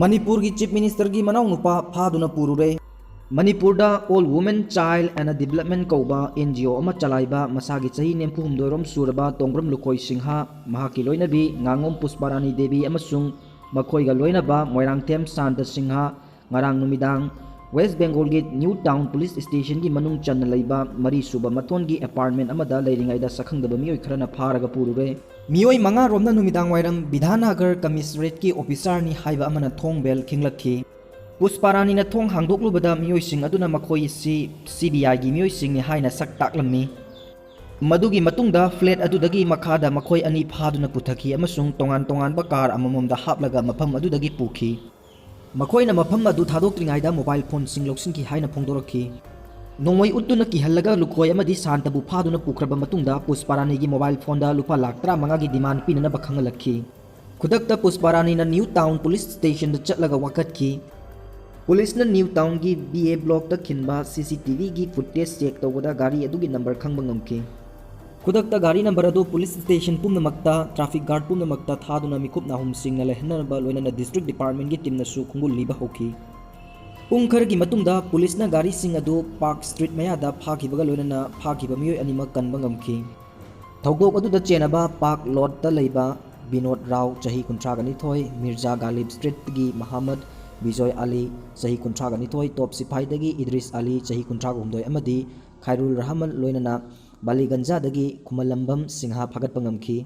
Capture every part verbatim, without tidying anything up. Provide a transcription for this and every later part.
ꯃꯅꯤꯄꯨꯔꯒꯤ ꯆꯤꯐ ꯃꯤꯅꯤꯁꯇꯔꯒꯤ ꯃꯅꯥꯎꯅꯨꯄꯥ ꯐꯥꯗꯨꯅ ꯄꯨꯔꯨꯔꯦ꯫ ꯃꯅꯤꯄꯨꯔꯗ All Women Child and Development ꯀꯧꯕ ꯑꯦꯟ ꯖꯤ ꯑꯣ ꯑꯃ ꯆꯂꯥꯏꯕ ꯃꯁꯥꯒꯤ ꯆꯍꯤ ꯅꯤꯐꯨ ꯍꯨꯝꯗꯣꯏꯔꯣꯝ ꯁꯨꯔꯕ ꯇꯣꯡꯕ꯭ꯔꯝ ꯂꯨꯈꯣꯏ ꯁꯤꯡꯍ, ꯃꯍꯥꯛꯀꯤ ꯂꯣꯏꯅꯕꯤ ꯉꯥꯉꯣꯝ ꯄꯨꯁꯄꯥꯔꯥꯅꯤ ꯗꯦꯕꯤ ꯑꯃꯁꯨꯡ ꯃꯈꯣꯏꯒ ꯂꯣꯏꯅꯕ ꯃꯣꯏꯔꯥꯡꯊꯦꯝ ꯁꯥꯟꯇ ꯁꯤꯡꯍ ꯉꯔꯥꯡ ꯅꯨꯃꯤꯗꯥꯡ ꯋꯦꯁ ꯕꯦꯡꯒꯣꯜꯒꯤ ꯅ꯭ꯌꯨ ꯇꯥꯎꯟ ꯄꯨꯂꯤꯁ ꯁ꯭ꯇꯦꯁꯟꯒꯤ ꯃꯅꯨꯡ ꯆꯟꯅ ꯂꯩꯕ ꯃꯔꯤꯁꯨꯕ ꯃꯊꯣꯟꯒꯤ ꯑꯦꯄꯥꯔꯠꯃꯦꯟ ꯑꯃꯗ ꯂꯩꯔꯤꯉꯩꯗ ꯁꯛꯈꯪꯗꯕ ꯃꯤꯑꯣꯏ ꯈꯔꯅ ꯐꯥꯔꯒ ꯄꯨꯔꯨꯔꯦ꯫ ꯃꯤꯑꯣꯏ ꯃꯉꯥ ꯔꯣꯝꯅ ꯅꯨꯃꯤꯗꯥꯡ ꯋꯥꯏꯔꯝ ꯕꯤꯙꯥꯟꯅꯒꯔ ꯀꯃꯤꯁꯅꯔꯦꯠꯀꯤ ꯑꯣꯐꯤꯁꯥꯔꯅꯤ ꯍꯥꯏꯕ ꯑꯃꯅ ꯊꯣꯡ ꯕꯦꯜ ꯈꯤꯡꯂꯛꯈꯤ꯫ ꯄꯨꯁꯄꯥꯔꯥꯅꯤꯅ ꯊꯣꯡ ꯍꯥꯡꯗꯣꯛꯂꯨꯕꯗ ꯃꯤꯑꯣꯏꯁꯤꯡ ꯑꯗꯨꯅ ꯃꯈꯣꯏ ꯑꯁꯤ ꯁꯤ ꯕꯤ ꯑꯥꯏꯒꯤ ꯃꯤꯑꯣꯏꯁꯤꯡꯅꯤ ꯍꯥꯏꯅ ꯁꯛ ꯇꯥꯛꯂꯝꯃꯤ꯫ ꯃꯗꯨꯒꯤ ꯃꯇꯨꯡꯗ ꯐ꯭ꯂꯦꯠ ꯑꯗꯨꯗꯒꯤ ꯃꯈꯥꯗ ꯃꯈꯣꯏ ꯑꯅꯤ ꯐꯥꯗꯨꯅ ꯄꯨꯊꯈꯤ ꯑꯃꯁꯨꯡ ꯇꯣꯉꯥꯟ ꯇꯣꯉꯥꯟꯕ ꯀꯥꯔ ꯑꯃꯃꯝꯗ ꯍꯥꯞꯂꯒ ꯃꯐꯝ ꯑꯗꯨꯗꯒꯤ ꯄꯨꯈꯤ꯫ ꯃꯈꯣꯏꯅ ꯃꯐꯝ ꯑꯗꯨ ꯊꯥꯗꯣꯛꯇ꯭ꯔꯤꯉꯩꯗ ꯃꯣꯕꯥꯏꯜ ꯐꯣꯟꯁꯤꯡ ꯂꯧꯁꯤꯟꯈꯤ ꯍꯥꯏꯅ ꯐꯣꯡꯗꯣꯔꯛꯈꯤ꯫ ꯅꯣꯡꯃꯩ ꯎꯠꯇꯨꯅ ꯀꯤꯍꯜꯂꯒ ꯂꯨꯈꯣꯏ ꯑꯃꯗꯤ ꯁꯥꯟꯇꯕꯨ ꯐꯥꯗꯨꯅ ꯄꯨꯈ꯭ꯔꯕ ꯃꯇꯨꯡꯗ ꯄꯨꯁꯄꯥꯔꯥꯅꯤꯒꯤ ꯃꯣꯕꯥꯏꯜ ꯐꯣꯟꯗ ꯂꯨꯄꯥ ꯂꯥꯈ ꯇꯔꯥꯃꯉꯥꯒꯤ ꯗꯤꯃꯥꯟ ꯄꯤꯅꯅꯕ ꯈꯪꯍꯜꯂꯛꯈꯤ꯫ ꯈꯨꯗꯛꯇ ꯄꯨꯁꯄꯥꯔꯥꯅꯤꯅ ꯅ꯭ꯌꯨ ꯇꯥꯎꯟ ꯄꯨꯂꯤꯁ ꯁ꯭ꯇꯦꯁꯟꯗ ꯆꯠꯂꯒ ꯋꯥꯀꯠꯈꯤ꯫ ꯄꯨꯂꯤꯁꯅ ꯅ꯭ꯌꯨ ꯇꯥꯎꯟꯒꯤ ꯕꯤ ꯑꯦ ꯕ꯭ꯂꯣꯛꯇ ꯈꯤꯟꯕ ꯁꯤ ꯁꯤ ꯇꯤ ꯚꯤꯒꯤ ꯐꯨꯇꯦꯖ ꯆꯦꯛ ꯇꯧꯕꯗ ꯒꯥꯔꯤ ꯑꯗꯨꯒꯤ ꯅꯝꯕꯔ ꯈꯪꯕ ꯉꯝꯈꯤ꯫ ꯈꯨꯗꯛꯇ ꯒꯥꯔꯤ ꯅꯝꯕꯔ ꯑꯗꯨ ꯄꯨꯂꯤꯁ ꯁ꯭ꯇꯦꯁꯟ ꯄꯨꯝꯅꯃꯛꯇ, ꯇ꯭ꯔꯥꯐꯤꯛ ꯒꯥꯔꯗ ꯄꯨꯝꯅꯃꯛꯇ ꯊꯥꯗꯨꯅ ꯃꯤꯀꯨꯞ ꯅꯥꯍꯨꯝꯁꯤꯡꯅ ꯂꯩꯍꯟꯅꯕ ꯂꯣꯏꯅꯅ ꯗꯤꯁꯇ꯭ꯔꯤꯛ ꯗꯤꯄꯥꯔꯠꯃꯦꯟꯒꯤ ꯇꯤꯝꯅꯁꯨ ꯈꯣꯡꯒꯨꯜ ꯂꯤꯕ ꯍꯧꯈꯤ꯫ ꯄꯨꯡ ꯈꯔꯒꯤ ꯃꯇꯨꯡꯗ ꯄꯨꯂꯤꯁꯅ ꯒꯥꯔꯤꯁꯤꯡ ꯑꯗꯨ ꯄꯥꯔꯛ ꯁ꯭ꯇ꯭ꯔꯤꯠ ꯃꯌꯥꯗ ꯐꯥꯈꯤꯕꯒ ꯂꯣꯏꯅꯅ ꯐꯥꯈꯤꯕ ꯃꯤꯑꯣꯏ ꯑꯅꯤꯃꯛ ꯀꯟꯕ ꯉꯝꯈꯤ꯫ ꯊꯧꯗꯣꯛ ꯑꯗꯨꯗ ꯆꯦꯟꯅꯕ ꯄꯥꯔꯛ ꯂꯣꯠꯇ ꯂꯩꯕ ꯕꯤꯅꯣꯗ ꯔꯥꯎ, ꯆꯍꯤ ꯀꯨꯟꯊ꯭ꯔꯥꯒ ꯅꯤꯊꯣꯏ, ꯃꯤꯔꯖꯥ ꯒꯥꯂꯤꯕ ꯁ꯭ꯇ꯭ꯔꯤꯠꯇꯒꯤ ꯃꯍꯥꯃꯗ ꯕꯤꯖꯣꯏ ꯑꯂꯤ, ꯆꯍꯤ ꯀꯨꯟꯊ꯭ꯔꯥꯒ ꯅꯤꯊꯣꯏ, ꯇꯣꯞ ꯁꯤꯐꯥꯏꯗꯒꯤ ꯏꯗ꯭ꯔꯤꯁ ꯑꯂꯤ, ꯆꯍꯤ ꯀꯨꯟꯊ꯭ꯔꯥꯒ ꯍꯨꯝꯗꯣꯏ, ꯑꯃꯗꯤ ꯈꯥꯏꯔꯨꯜ ꯔꯍꯃꯟ ꯂꯣꯏꯅꯅ ꯕꯥꯂꯤꯒꯟꯖꯥꯗꯒꯤ ꯈꯨꯃꯟꯂꯝꯕꯝ ꯁꯤꯡꯍ ꯐꯥꯒꯠꯄ ꯉꯝꯈꯤ꯫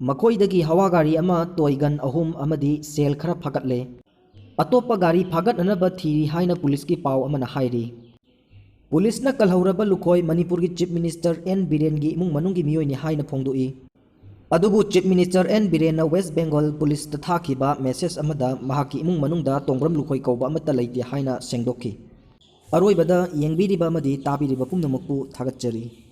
ꯃꯈꯣꯏꯗꯒꯤ ꯍꯋꯥ ꯒꯥꯔꯤ ꯑꯃ, ꯇꯣꯏ ꯒꯟ ꯑꯍꯨꯝ ꯑꯃꯗꯤ ꯁꯦꯜ ꯈꯔ ꯐꯥꯒꯠꯂꯦ꯫ ꯑꯇꯣꯞꯄ ꯒꯥꯔꯤ ꯐꯥꯒꯠꯅꯅꯕ ꯊꯤꯔꯤ ꯍꯥꯏꯅ ꯄꯨꯂꯤꯁꯀꯤ ꯄꯥꯎ ꯑꯃꯅ ꯍꯥꯏꯔꯤ꯫ ꯄꯨꯂꯤꯁꯅ ꯀꯜꯍꯧꯔꯕ ꯂꯨꯈꯣꯏ ꯃꯅꯤꯄꯨꯔꯒꯤ ꯆꯤꯐ ꯃꯤꯅꯤꯁꯇꯔ ꯑꯦꯟ ꯕꯤꯔꯦꯟꯒꯤ ꯏꯃꯨꯡ ꯃꯅꯨꯡꯒꯤ ꯃꯤꯑꯣꯏꯅꯤ ꯍꯥꯏꯅ ꯐꯣꯡꯗꯣꯛꯏ꯫ ꯑꯗꯨꯕꯨ ꯆꯤꯐ ꯃꯤꯅꯤꯁꯇꯔ ꯑꯦꯟ ꯕꯤꯔꯦꯟꯅ ꯋꯦꯁ ꯕꯦꯡꯒꯣꯜ ꯄꯨꯂꯤꯁꯇ ꯊꯥꯈꯤꯕ ꯃꯦꯁꯦꯖ ꯑꯃꯗ ꯃꯍꯥꯛꯀꯤ ꯏꯃꯨꯡ ꯃꯅꯨꯡꯗ ꯇꯣꯡꯕ꯭ꯔꯝ ꯂꯨꯈꯣꯏ ꯀꯧꯕ ꯑꯃꯠꯇ ꯂꯩꯇꯦ ꯍꯥꯏꯅ ꯁꯦꯡꯗꯣꯛꯈꯤ꯫ ꯑꯔꯣꯏꯕꯗ ꯌꯦꯡꯕꯤꯔꯤꯕ ꯑꯃꯗꯤ ꯇꯥꯕꯤꯔꯤꯕ ꯄꯨꯝꯅꯃꯛꯄꯨ ꯊꯥꯒꯠꯆꯔꯤ꯫